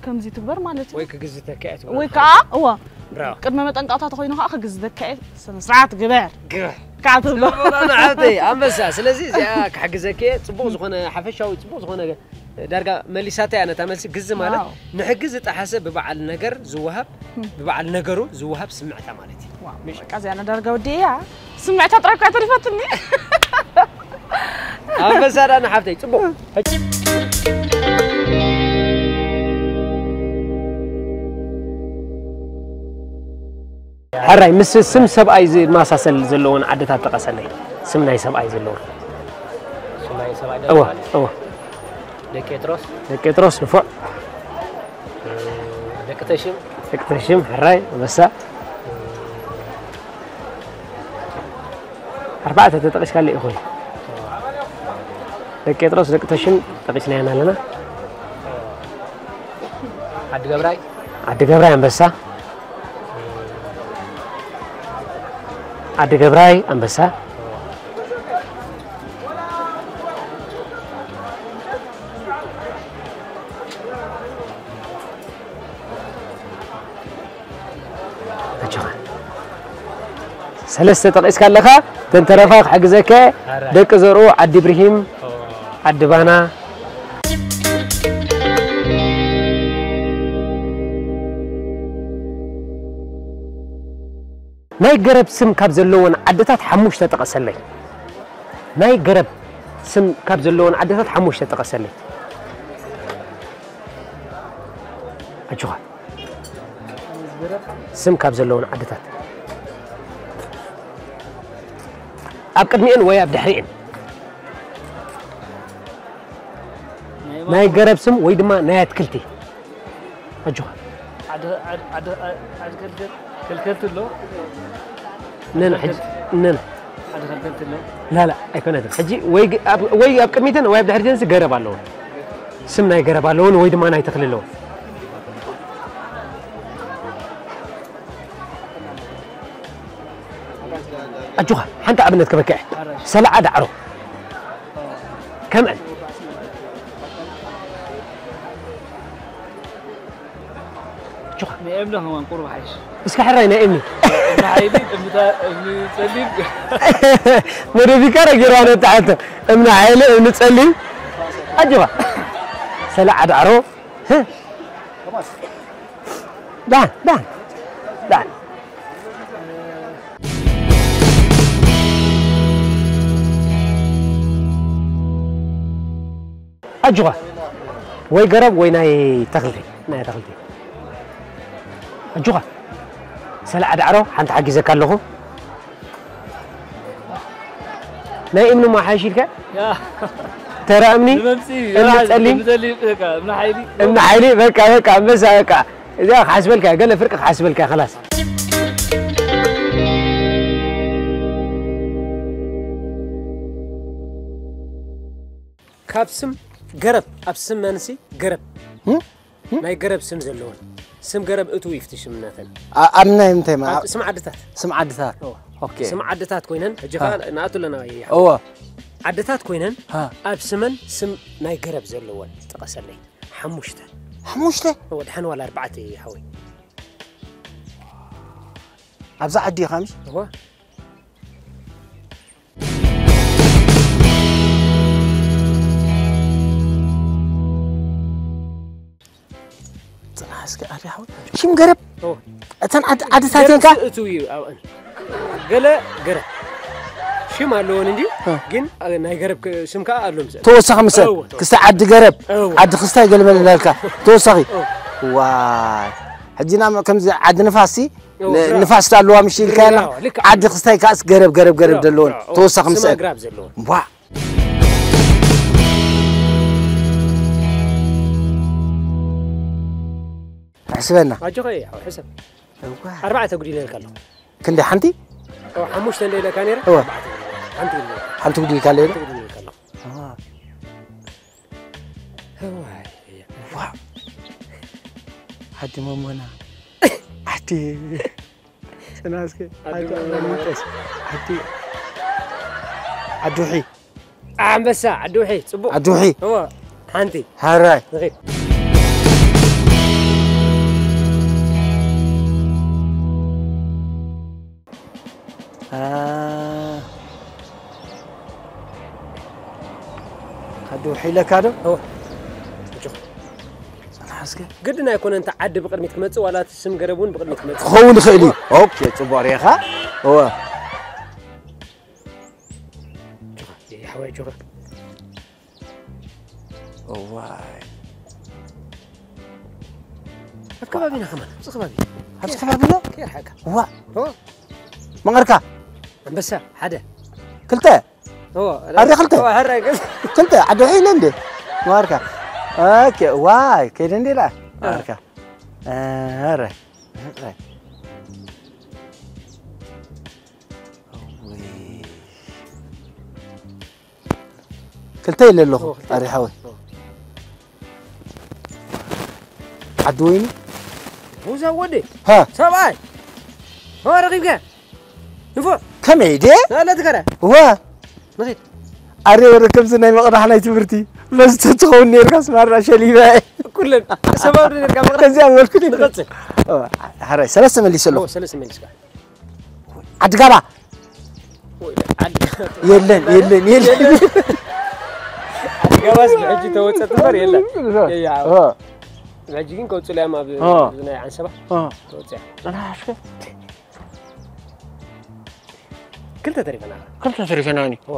ከምዚ ትግበር ማለት እዩ። ወይ ክግዝተካ እያ ትብሎ ወይ ማለት ከዓ እዩ። እወ ብራቮ ቅድመ መጠንቀቕታ ተኾይኑ ከዓ ክግዝተካ እየ ስነ ስርዓት ግበር ግበር ከዓ ትብሎ። ብራቮ ንሓፍተይ ኣንበሳ። ስለዚ እዚኣ ክሕግዘኪ እየ። ጽቡቕ ዝኾነ ሓፈሻዊ ጽቡቕ ዝኾነ ዳርጋ መሊሳታ እያ ነታ መልሲ። ግዚ ማለት ዋው። ንሕጊ ዝጠሓሰ ብበዓል ነገር ዝወሃብ ብበዓል ነገሩ ዝወሃብ ስምዕታ ማለት እዩ። ዋው፣ በቃ እዚኣ ዳርጋ ወዲእያ ስምዕታ ጥራይ እኳ ተሪፈትኒ። ኣንበሳ ዳና ሓፍተይ ጽቡቕ። ሕራይ ምስ ስም ሰብኣይ ዝመሳሰል ዘለዎን ዓድታት ጥቀሰለይ። ስም ናይ ሰብኣይ ዘለዎን። ስም ናይ ሰብኣይ እወ ደቂ እወ። ደቂ ጴጥሮስ ደቂ ጴጥሮስ ንፉዕ። ደቂ ተሽም ደቂ ተሽም ሕራይ ኣንበሳ። ኣርባዕተ ተጠቂስካለ ኢኹ። ደቂ ጴጥሮስ ደቂ ተሽም ጠቂስናየን ኣለና። ዓዲ ገብራይ ዓዲ ገብራይ ኣንበሳ። ዓዲ ገብራይ ኣንበሳ። ኣጆኻ። ሰለስተ ጠቂስካ ኣለኻ። ተንተረፋ ክሕግዘከ ደቂ ዘርኡ ዓዲ ብርሂም ዓዲ ባና። ናይ ገረብ ስም ካብ ዘለዎን ዓድታት ሓሙሽተ ጠቐሰለይ። ናይ ገረብ ስም ካብ ዘለዎን ዓድታት ሓሙሽተ ጠቐሰለይ። ኣጆኻ። ስም ካብ ዘለዎን ዓድታት ኣብ ቅድሚኤን ወይ ኣብ ድሕሪኤን ናይ ገረብ ስም ወይ ድማ ናይ ኣትክልቲ ኣጆኻ ዓድከልከልቲ ኣሎ ነን ሕጂ ነን ዓድከልከልቲ ኣሎ ላላ ኣይኮነትን ሕጂ ወይ ግ- ኣብ- ወይ ኣብ ቅድሚተን ወይ ኣብ ድሕሪተን ገረብ ኣለዎ ስም ናይ ገረብ ኣለዎን ወይ ድማ ናይ ተኽሊ ኣለዎ ኣጆኻ ሓንቲ ኣብነት ክበክዐ ሰላዓ ዳዕሮ ከምዕን ኣጆኻ ናይ እምኒ ከማን ቁሩብ ሓይሽ እስከ ሕራይ ናይ እምኒ እምኒ ሓይሊ እምኒ ጸሊም ሞደፊካ ረጊርዋ ነታ ሕቶ እምኒ ሓይሊ እምኒ ጸሊም ኣጆኻ ሰላዓ ዳዕሮ ዳን ዳን ዳን ኣጆኻ ወይ ገረብ ወይ ናይ ተኽልቲ ናይ ተኽልቲ ኣጆኻ ሰላዓ ዳዕሮ ሓንቲ ሓጊዘካ ኣለኹ ናይ እምኒ ሞ ሓይሽ ኢልካ ተራ እምኒ እምኒ ጸሊም እምኒ ሓይሊ በቃ በቃ ኣንበሳ በቃ እዚኣ ክሓስበልካ ገለ ፍርቂ ክሓስበልካ ከላስ ካብ ስም ገረብ ኣብ ስም መንሲ ገረብ ናይ ገረብ ስም ዘለዎን ስም ገረብ እቱ ይፍትሽ ምናተን ኣብ ናይ ምንታይ ማ ስም ዓድታት ስም ዓድታት ኦኬ ስም ዓድታት ኮይነን ሕጂ ኸዓ ንኣቱ ኣለና እወ ዓድታት ኮይነን ኣብ ስመን ስም ናይ ገረብ ዘለወን ጥቀሰለይ ሓሙሽተ ሓሙሽተ ወድሓን ዋላ ኣርባዕተ ሓወይ ኣብዛ ዓዲ ኢኻ ምሽ እወ ጽናሕ እስኪ ኣሪ ሓወይ ሽም ገረብ እተን ዓድታት እንካ እቱ እዩ ኣብአን ገለ ገረብ ሽም ኣለዎን እንዲ ግን ናይ ገረብ ስም ከዓ ኣሎም ተወሳኺ ምሰል ክስታይ ዓዲ ገረብ ዓዲ ክስታይ ገለመለ እንዳልካ ተወሳኺ ዋይ ሕጂ ናብ ከምዚ ዓዲ ንፋስ ሲ፣ እዎ፣ ን-፣ ብራቮ። ንፋስ ኣለዋ ምሽ ኢልካና። ብራቮ፣ ልክዕ። ዓዲ ክስታይ ከኣስ ገረብ፣ ገረብ፣ ገረብ ብራቮ፣ ዘለዎን ብራቮ። ተወሳኺ ስም ምስአን። ኣግራብ ዘለዎን። ዋ። ሕስበና። ኣጆኸ፣ ያው ሕሰብ። እዋ። ኣርባዕተ ጉዲለልካ ኣለኹ። ክንደይ ሓንቲ? ኦ፣ ሓሙሽተ እንደ ኢለካ ነይረ? እወ። ኣርባዕተ ጉዲለልካ። ሓንቲ ጉዲለልካ። ሓንቲ ጉዲለልካ ኣለኹ። ሓንቲ ጉዲለልካ ኣለኹ። ኣዋ። ኣዋ። እያ። ዋ። ሓንቲ መሞና። ሓንቲ ጽናስከ። ሓንቲ ዓዲ መሞና። መሞና። ሓንቲ ዓዲ ውሒ። ኣንበሳ፣ ዓዲ ውሒ፣ ጽቡቕ። ዓዲ ውሒ። እወ፣ ሓንቲ። ሃራይ። ንኺድ። አ፣ ዓዲ ውሒ ኢለካ ዶ? እወ። ኣጆኻ። ጽናሕ እስከ። ግድን ኣይኮነ እንተ ዓዲ ብቕድሚት ክመጽእ፣ ዋላ እቲ ስም ገረብ እውን ብቕድሚት ክመጽእ። ክኸውን ይኽእል እዩ። ኦኬ፣ ጽቡቕ ርኢኻ። እወ። ኣጆኻ፣ የሕዋይ፣ ኣጆኻ። እዋይ። ኣብ ከባቢና ከማን፣ ኣብዚ ከባቢ። ኣብዚ ከባቢና? ከይርሓካ። እዋ። ኦ። መቐርካ? ኣንበሳ፣ ሓደ። ክልተ? ኦ፣ ኣረ ክልተ? ኦ፣ ሕራይ ገዝ። ክልተ? ዓዲ ውሒ ኢለ እንዴ? መቐርካ። ኦኬ፣ ዋይ፣ ከይደ እንዴ ኢላ? እ። መቐርካ። እ፣ ኣረ። ኣረ። እውይ። ክልተ ኢለ ኣለኹ፣ ኦ፣ ክልተ። ኣሪ ሓወይ። ኦ። ዓዲ ወይኒ? ሙዛ ወዲ። ሃ። ሰብኣይ። ኦ፣ ረኺብካ። ንፎ። ከመይ ድየ? ናለ ትከረ። እዋ። ንኺድ። ኣረ ወረ ከምዚ ናይ መቕዳሕ ናይ ትምህርቲ መስተ ትኸውን ነርካ ስማራ ሸሊባ። ኩለን ሰባብ ነርካ መቕዳሕ። ከዚኣ በልኩ ንቐጽል። ኦ፣ ሓራይ ሰለስተ መሊሰ ኣለኹ። ኦ፣ ሰለስተ መሊስካ። ዓዲ ጋባ። ወይ፣ ዓዲ የለን፣ የለን፣ የለን። ዓዲ ጋባስ ብሕጂ ተወጸት እምበር የለን። የያ። ኦ። ብሕጂ ግን ቀጽሎ እያ ኣብ ኦ። ኣብዚ ናይ ዓንሰባ ኦ። ተወጽያ። ጥራሽ። ክልተ ተሪፈና። ክልተ ተሪፈና እኒ። ኦ።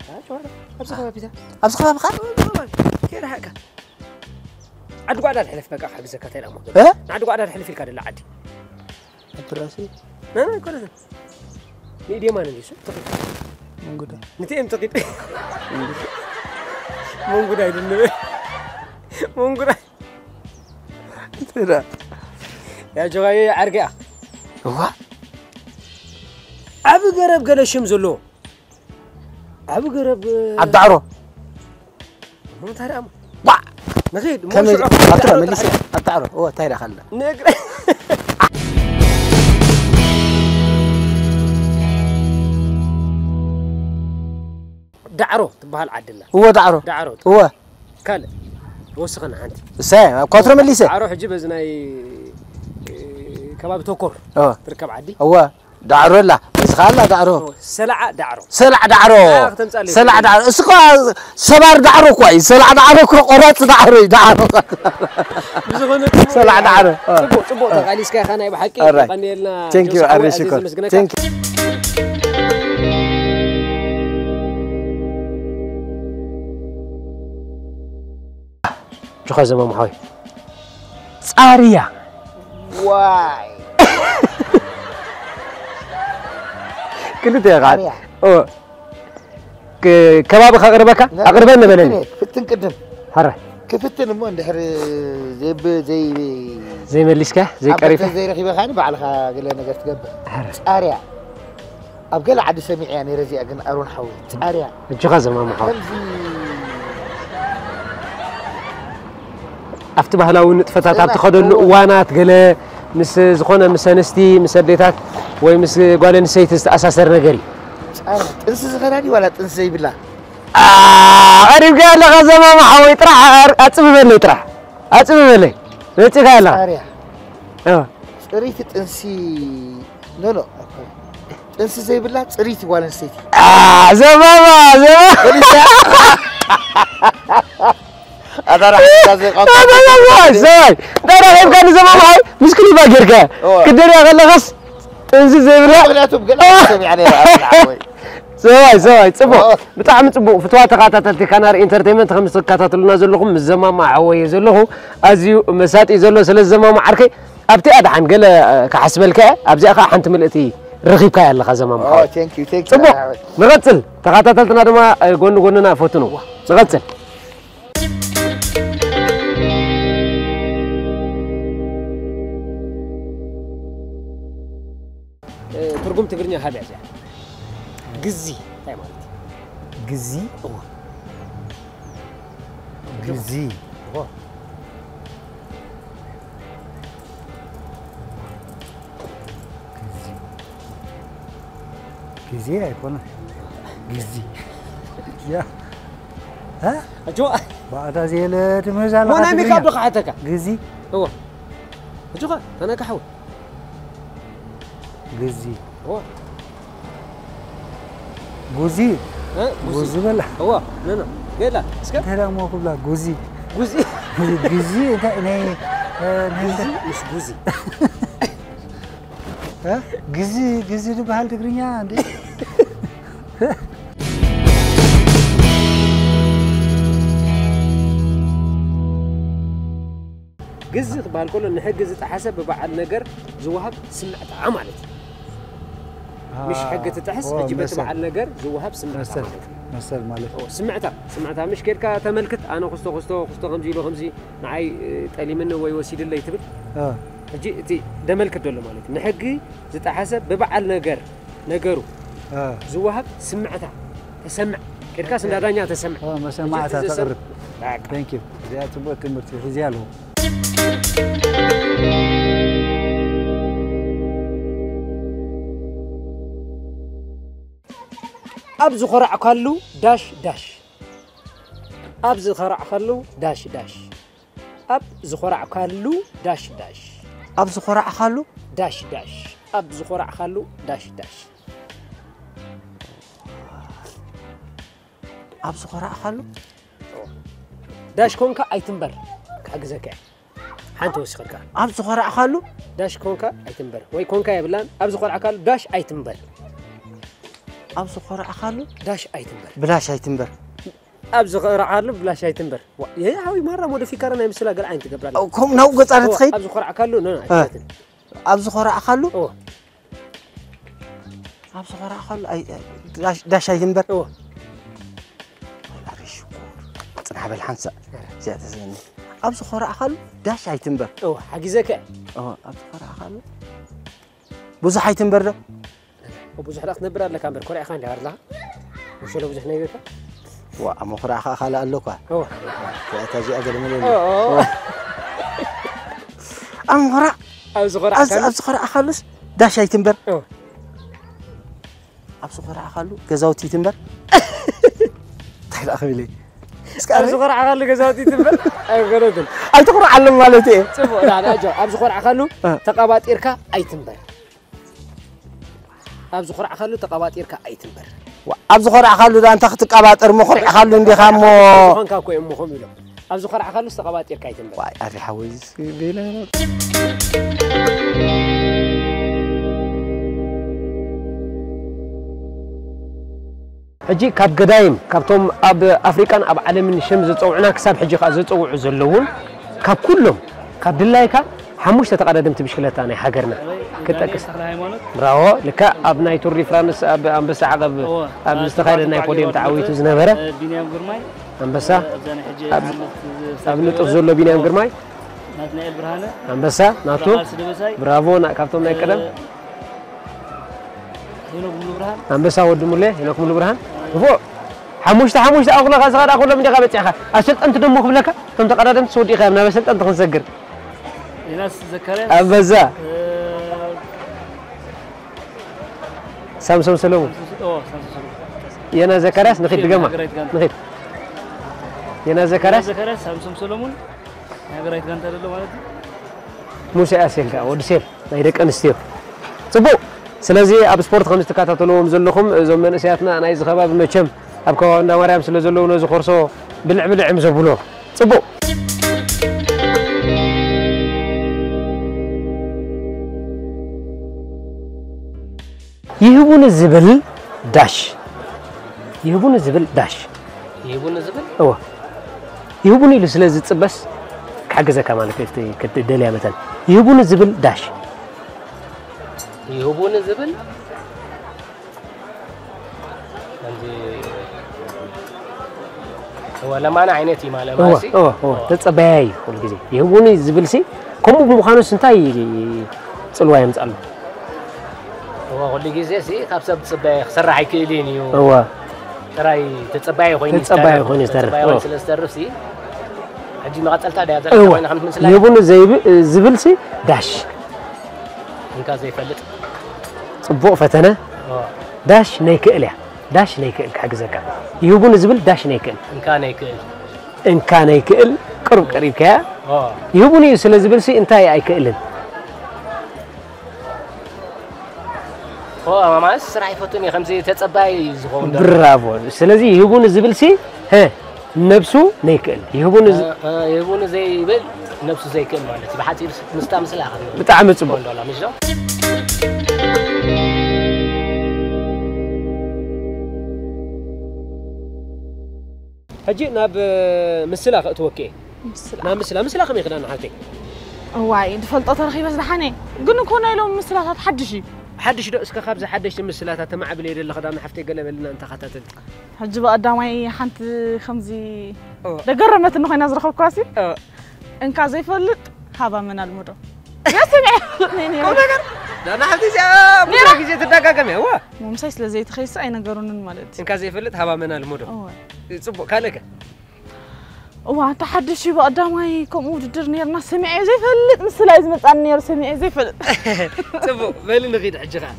ኣይ፣ ጨዋታ። ኣብዚ ከባቢ እዛ። ኣብዚ ከባቢ ኸ? ኣብዚ ከባቢ። ከይረሓቅካ። ዓዲ ጓዕዳ ድሕልፍ በቃ፣ ክሕግዘካ እንታይ ኢላ እሞ። እ? ንዓዲ ጓዕዳ ድሕልፍ ኢልካ ደላ ዓዲ። ኣትራሲ? ናይ፣ ናይ ኮረሰ። ንኢዴማ ነን ይሱ። መንጉዳ። ንቲኤም ተቂጥ። መንጉዳ። መንጉዳ ይድንበ። መንጉዳ። ትራ። ያ ጆጋየ ዓርገያ። እዋ። ዓቢ ገረብ ገለ ሽም ዘሎ። ዓቢ ገረብ ኣብ ዳዕሮ። እሞ እንታይ ደኣ እሞ? ዋ! ንኺድ፣ እሞ ከመይ ሽዑ ኣትራ ከመይ መሊሰ ደኣ? ኣብ ዳዕሮ። እዋ፣ እንታይ ደኣ ካላ? ንእግረ-፣ ዳዕሮ ትበሃል ዓዲ ኣላ። እወ፣ ዳዕሮ። ዳዕሮ። እወ። ካልእ ወስኸና ሓንቲ። እሰ፣ ኣብ ኳትሮ መሊሰ። ዳዕሮ ሕጂ በዚ ናይ፣ እ፣ ከባቢ ተኮር እወ። ትርከብ ዓዲ። እወ። ዳዕሮ ኣላ፣ በዚ ኸኣ ኣላ ዳዕሮ። ኦ፣ ሰላዓ ዳዕሮ። ሰላዕ ዳዕሮ። ኣያ፣ ከተምጻለይ ሰላዕ ትኽእል። ዳዕሮ። እሱ እኮ ሰባር ዳዕሮ እኮ እዩ። ሰላዕ ዳዕሮ እኮ ቆራጽ ዳዕሮ እዩ፣ ዳዕሮ። ብዝኾነ ጽቡቕ ሰላዕ እዩ። ዳዕሮ። ኦ። ጽቡቕ፣ ጽቡቕ ኦ። ተቓሊስካ ኢኻ ናይ ብሓቂ። ኦራይት። የቐንየልና። ቴንክ ዩ፣ ጆስ ሓወይ፣ ኣሬ ኣዝየ ሽኮር። ዘመስግነካ። ቴንክ ዩ። ጆኻ ዘማም ሓወይ። ጻርያ። ዋይ። ክልተ ኢኻ። ጻርያ። ኦ። ክ-፣ ከባቢ ከቕርበካ? ና-፣ ኣቕርበኒ በለኒ። ክፍትን፣ ክፍትን ቅድም። ሃረ። ክፍትን እሞ እንድሕር ዘይብ-፣ ዘይ-፣ ዘይመሊስካ፣ ኣብ ዘይቀሪብካ? ገንዘብ ዘይረኺበ ኻኒ ባዕልኻ ገለ ነገር ትገብር። ሃረ። ጻርያ። ኣብ ገለ ዓዲ ሰሚዐያ ነይረ እዚኣ ግን ኣሮን ሓወይ፣ ጻርያ። እጅኻ ዘማሙ ሓወይ። ከምዚ ኣብቲ ባህላዊ ንጥፈታት ኣብ ትኸደሉ እዋናት ገለ ምስ ዝኾነ ምስ ኣንስቲ፣ ምስ ኣዴታት ወይ ምስ ጓል ኣንስተይቲ ዝተኣሳሰር ነገር እዩ። ጻርያ። ጥንሲ ዝኸዳ ድዩ ዋላ ጥንሲ ዘይብላ? ኣ፣ ቀሪብካ ኣለኻ ዘማሙ ሓወይ፣ ጥራሕ ኣር-፣ ኣጽብበለይ ጥራሕ። ኣጽብበለይ። መጺኻ ኣለኻ። ጻርያ። እ። ጽርይቲ ጥንሲ፣ ኖ፣ ኖ፣ ጥንሲ ዘይብላ ጽርይቲ ጓል ኣንስተይቲ። ኣ፣ ዘማማ፣ ዘማማ። ፈሊጥያ? ኣታ ራሕካ ዘይቋንቋ። ኣታ ራሕካ ዘይ-፣ ሰብኣይ፣ እንታይ ረኺብካ ንዘማማ? ኣይ፣ ምስ ክሊባ ጌርካ። እወ። ክደልያ ከለኻስ ጥንሲ ዘይብላ? ምኽንያቱ ብገለ ሰሚዓ ነይራ፣ ኣታ ሓወይ። ሰብኣይ፣ ሰብኣይ፣ ጽቡቕ። ኦ። ብጣዕሚ ጽቡቕ። ፍትዋ ተኸታተልቲ ካናሪ ኢንተርቴይመንት፣ ከም ትከታተሉና ዘለኹም፣ ምስ ዘማማ ሓወይ እየ ዘለኹ። ኣዝዩ መሳጢ እዩ ዘሎ። ስለ ዘማማ ዓርከይ፣ ኣብቲኣ ደሓን ገለ ክሓስበልካ እየ። ኣብዚኣ ከዓ ሓንቲ ምልእቲ ረኺብካያ ኣለኻ ዘማም ሓወይ። Thank you, thank you. ጽቡቕ፣ ንቐጽል። ተኸታተልትና ድማ ጎኒ ጎንና ፈትኑ። ንቐጽል። ትርጉም ትግርኛ ሃብያ እዚኣ። ግዚ እንታይ ማለት እዩ? ግዚ እዋ። ግዚ እዋ። ግዚ ግዜ ኣይኮነ ግዚ ያ እ? ኣጆኻ ባዕዳ ዘየለ ትምህዝ ኣለኻ ሞናይ ትግርኛ። ሜካፕ ዶ ክሓተካ? ግዚ እዋ። ኣጆኻ ተነካሕው። ግዚ እዋ። ጉዚ እ? ጉዚ በላ እዋ። ነና ገላ እስከ እንታይ ደሞ ክብላ ጉዚ ጉዚ ግዚ እንታይ ናይ እ፣ ናይ ጉዚ ምስ ጉዚ እ? ግዚ ግዚ ዝበሃል ትግርኛ እንዴ ግዚ ክበሃል ከሎ ንሕጊ ዝጠሓሰ ብበዓል ነገር ዝወሃብ ስምዕታ ማለት እዩ። ምሽ ሕጊ ትጥሕስ ሕጂ በቲ በዓል ነገር ዝወሃብ ስምዕታ ማለት እዩ። መሰል ማለት ስምዕታ ስምዕታ ምሽ ኬድካ ተመልክት ኣነ ክስቶ ክስቶ ክስቶ ከምዚ ኢሉ ከምዚ ንዓይ ጠሊምኒ ወይ ወሲድለይ ትብል ሕጂ እቲ ደመልክት ዘሎ ማለት እዩ። ንሕጊ ዝጠሓሰ ብበዓል ነገር ነገሩ ዝወሃብ ስምዕታ ተሰምዕ ኬድካ ስንዳዳኛ ተሰምዕ መሰማዕታ ተቕርብ። Thank you። እዚኣ ጽቡቅ ትምህርቲ ሒዚ ኣለዎ። ኣብ ዝኾራዕካሉ ዳሽ ዳሽ ኣብ ዝኾራዕካሉ ዳሽ ዳሽ ኣብ ዝኾራዕካሉ ዳሽ ዳሽ ኣብ ዝኾራዕካሉ ዳሽ ዳሽ ኣብ ዝኾራዕካሉ ዳሽ ዳሽ ኣብ ዝኾራዕካሉ ዳሽ ኮንካ ኣይትንበር ክሕግዘካ እየ። ሓንቲ ወሲኸልካ ኣብ ዝኾራዕካሉ ዳሽ ኮንካ ኣይትንበር ወይ ኮንካ የብላን ኣብ ዝኾራዕካሉ ዳሽ ኣይትንበር ኣብ ዝኾራዕካሉ ዳሽ ኣይትንበር ብላሽ ኣይትንበር ኣብ ዝኾራዕካሉ ብላሽ ኣይትንበር ይህ ሓዊ ማራ ሞዲፊካረ ናይ ምስላ ገለ ዓይነት ትገብራ ከምኡ ናብኡ ገጻ ትኸይድ ኣብ ዝኾራዕካሉ ኖ ኣብ ዝኾራዕካሉ ኣብ ዝኾራዕካሉ ዳሽ ኣይትንበር ጽናሕ በል ሓንሳእ እዚኣ ተዘኒ ኣብ ዝኾራዕካሉ ዳሽ ኣይትንበር ሓጊዘከ ኣብ ዝኾራዕካሉ ብዙሕ ኣይትንበር ዶ ብዙሕ ዳ ክትነብር ኣለካ እምበር ኮሪዕካ እንዲ ኣለካ ወሸሎ ብዙሕ ነይርካ ዋ ኣብ ምኹራዕ ከዓ ካልእ ኣሎ እኳ እታ እዚኣ ገለ መለ ኣብ ምኹራዕ ኣብ ዝኾራዕ ኣብ ዝኾራዕ ካሉስ ዳሽ ኣይትንበር ኣብ ዝኾራዕ ካሉ ገዛውቲ ይትንበር እንታይ ደኣ ክብል እስከ ኣብ ዝኾራዕ ካሉ ገዛውቲ ይትንበር ኣይኮነትን ኣይትኹራዓሎም ማለት እየ ጽቡቕ ዳ ዳ ኣብ ዝኾራዕ ካሉ ተቐባጢርካ ኣይትንበር ኣብ ዝኾራዕካሉ ተቐባጢርካ ኣይትንበር። ኣብ ዝኾራዕካሉ ዳ እንተ ክትቀባጠር መኹሪዕካሉ እንዲኻ እሞ። ዝኾንካ እኮ እዮም ምኾም ኢሎም። ኣብ ዝኾራዕካሉ ዝተቐባጢርካ ኣይትንበር። ዋይ ኣሪ ሓወይ ቤላ። ሕጂ ካብ ገዳይም ካብቶም ኣብ ኣፍሪቃን ኣብ ዓለምን ሽም ዝጸውዑና ክሳብ ሕጂ ከኣ ዝጸውዑ ዘለውን ካብ ኩሎም ካብ ድላይካ ሓሙሽተ ተቐዳደምቲ ብሽክለታ ናይ ሃገርና ክጠቅስ። ብራቮ። ልካ ኣብ ናይ ቱር ዲ ፍራንስ ኣብ ኣንበሳ ዓቐብ ኣብ ዝተኻየደ ናይ ፖድየም ተዓዊቱ ዝነበረ ኣንበሳ ኣብ ንጡፍ ዘሎ ቢንያም ግርማይ ኣንበሳ ናቱ ብራቮ ካብቶም ናይ ቀደም ኣንበሳ ወዲ ሙሌ ሄኖክ ሙሉ ብርሃን ንፉዕ ሓሙሽተ ሓሙሽተ ኣኹለኻ ዝኸዳ ኩሎም እንዲኻ በፂሕኻ ኣሰልጠንቲ ደሞ ክብለካ እቶም ተቐዳደምቲ ስወዲእኻ ናብ ኣሰልጠንቲ ክንሰግር ኣንበዛ ሳምሶም ሰለሙን የና ዘካርያስ ንኺድ ድገማ ንኺድ የና ዘካርያስ ሳምሶም ሰለሙን ሃገራዊት ጋንታ ዘሎ ማለት እዩ ሙሴ ኣሴል ከዓ ወዲ ሴል ናይ ደቂ ኣንስትዮ ፅቡቕ ስለዚ ኣብ ስፖርት ከም ዝትከታተልዎም ዘለኹም እዞም መንእሰያትና ናይዚ ከባቢ መቸም ኣብ ከባቢ እንዳ ማርያም ስለ ዘለዉ ነዚ ኮርሶ ብልዕ ብልዕ እዮም ዘብልዎ ፅቡቕ ይህቡኒ ዝብል ዳሽ ይህቡኒ ዝብል ዳሽ ይህቡኒ ዝብል እወ ይህቡኒ ኢሉ ስለ ዝፅበስ ክሕግዘካ ማለት እዩ ክትደልያ መተን ይህቡኒ ዝብል ዳሽ። ይህቡኒ ዝብል ከምዚ እወ ለማና ዓይነት እዩ ማለት እወ ማለት እወ እወ ተጸባያይ እዩ ኩሉ ግዜ። ይህቡኒ ዝብል ሲ ከምኡ ብምዃኑስ እንታይ ጽልዋ የምጻሉ? እወ ኩሉ ግዜ ሲ ካብ ሰብ ትጽበ ክሰርሕ ኣይክእልን እዩ። እወ ጥራይ ተጸባያይ ኮይኑ ተጸባያይ ዝተርፍ- ኮይኑ ዝተርፍ፣ ተጸባያይ እወ። ኮይኑ ስለ ዝተርፍ ሲ ሕጂ መቐጸልታ ደያ ዘላ እወ ኮይና ከምቲ ምስላ ይህቡኒ ዘይብ- ዝብል ሲ ዳሽ እንካ ዘይፈልጥ ጽቡቕ ፈተነ። እወ ዳሽ ናይ ክእል እያ። ዳሽ ናይ ክእል ክሕግዘካ። ይህቡኒ ዝብል ዳሽ ናይ ክእል። እንካ ናይ ክእል እንካ ናይ ክእል ቅሩብ ቀሪብካያ። እወ ይህቡኒ እዩ ስለ ዝብል ሲ እንታይ ኣይክእልን። እወ ማለት ስራሕ ይፈቱን እዩ ከምዚ ተጸባይ እዩ ዝኸውን ዘሎ። ብራቮ። ስለዚ ይህቡኒ ዝብል ሲ ሀ ነብሱ ናይ ክእል። ይህቡኒ ዝ- እ- እ- ይህቡኒ ዘይብል ነብሱ ዘይክእል ማለት እዩ። ብሓፂር ምስታ ምስላ ብጣዕሚ ጽቡቕ። ዶላ ምሽ ዶ ሕጂ ናብ ምስላ ከእትወኪ እየ። ምስላ ናብ ምስላ ምስላ ከመይ ክዳን ሓተይ እዋይ ዝፈልጦ ተረኺበስ ደሓነ። ግን እኮ ናይ ሎም ምስላታት ሓድሽ እዩ። ሓድሽ ዶ እስከ ካብዚ ሓደሽቲ ምስላታት ተማዕብል የደለ ክዳን ሓፍተይ ገለ በልና እንተኸታተልቲ ሕጂ ብቐዳማይ ሓንቲ ከምዚ ኦ። ደገረመትኒ ኮይና ዝረኸብኳሲ ኦ። እንካ ዘይፈልጥ ሃባ መን ኣልሙዶ ስምዐ ይፈልጥኒ ነይረ ዳና ሓፍቲ እዚኣ ብዙሕ ግዜ ትደጋገም እያ እዋ ምሳይ ስለ ዘይትኸይስ ኣይነገሩንን ማለት እዩ እንካ ዘይፈልጥ ሃባ መን ኣልሙዶ እወ ጽቡቅ ካልእከ እዋ እንተ ሓድሽ እዩ ብቐዳማይ ከምኡ ውድድር ነርና ሰሚዐ ዘይፈልጥ ምስላ እዩ ዝመፃኒ ነሩ ሰሚዐ ዘይፈልጥ ጽቡቅ በሊ ንኺድ ሕጂ ኸዓ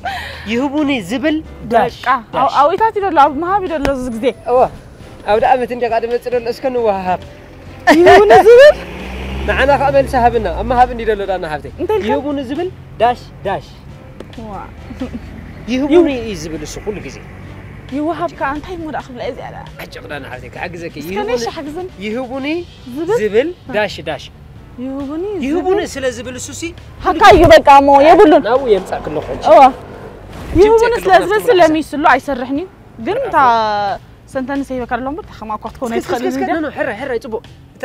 ይህቡኒ ዝብል ዳሽ በቃ ኣዊታት ይደሎ ኣብ ምሃብ ይደሎ እዚ ግዜ እዋ ኣብ ደኣመት እንዲ ኻ ድመጽእ ደሎ እስከ ንወሃሃብ ይህቡኒ ዝብል ንዓና ከዓ መልሲ ሃብና ኣብ ምሃብ እንዲ ደሎ ዳና ሓፍተይ እንታይ ኢልካ? ይህቡኒ ዝብል ዳሽ ዳሽ እዋ ይህቡኒ እዩ ዝብል እሱ ኩሉ ግዜ ይወሃብ ከዓ እንታይ እሞ ደኣ ክብላ እዚኣ ደኣ ዓጭቕ ዳና ሓፍተይ ክሓግዘኪ እስከ ይህቡኒ- ነሽ ሓግዝን ይህቡኒ ዝብል ዝብል ዳሽ ዳሽ ይህቡኒ ይህቡኒ ዝብል ስለ ዝብል እሱሲ ሓካ እዩ በቃ እሞ የብሉን ናብኡ የምጻእ ክለኹ ሕጂ እዋ ይህቡኒ ጨክኖ ስለ ዝብል ክነብር ለሚስሉ ኣይሰርሕን እዩ ግን እታ ሰንተንስ ይበካ ኣሎ እምበር ተኸማኳ ክትከውን ኣይትኽእል እስከ ሚድያ ኖ ሕረ ሕረ ጽቡቅ እታ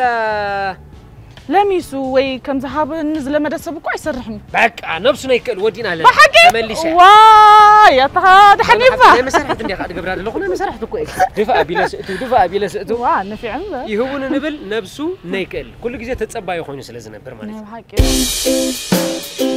ለሚሱ ወይ ከም ዝሃበኒ ዝለመደ ሰብ እኮ ኣይሰርሕን እዩ በቃ ነብሱ ናይ ክእል ወዲና ኣለና ብሓቂ ተመሊሰ ዋይ ኣታ ድሓን ይባ ናይ መሰርሕት እንዲኻ ትገብራ ዘለኹ ናይ መሰርሕት እኮ እዩ ድፋ ኣቢለ ስእቱ ድፋ ኣቢለ ስእቱ ዋ ንፊዕም ይህቡኒ ንብል ነብሱ ናይ ክእል ኩሉ ግዜ ተጸባዩ ኮይኑ ስለ ዝነብር ማለት እዩ ናይ ብሓቂ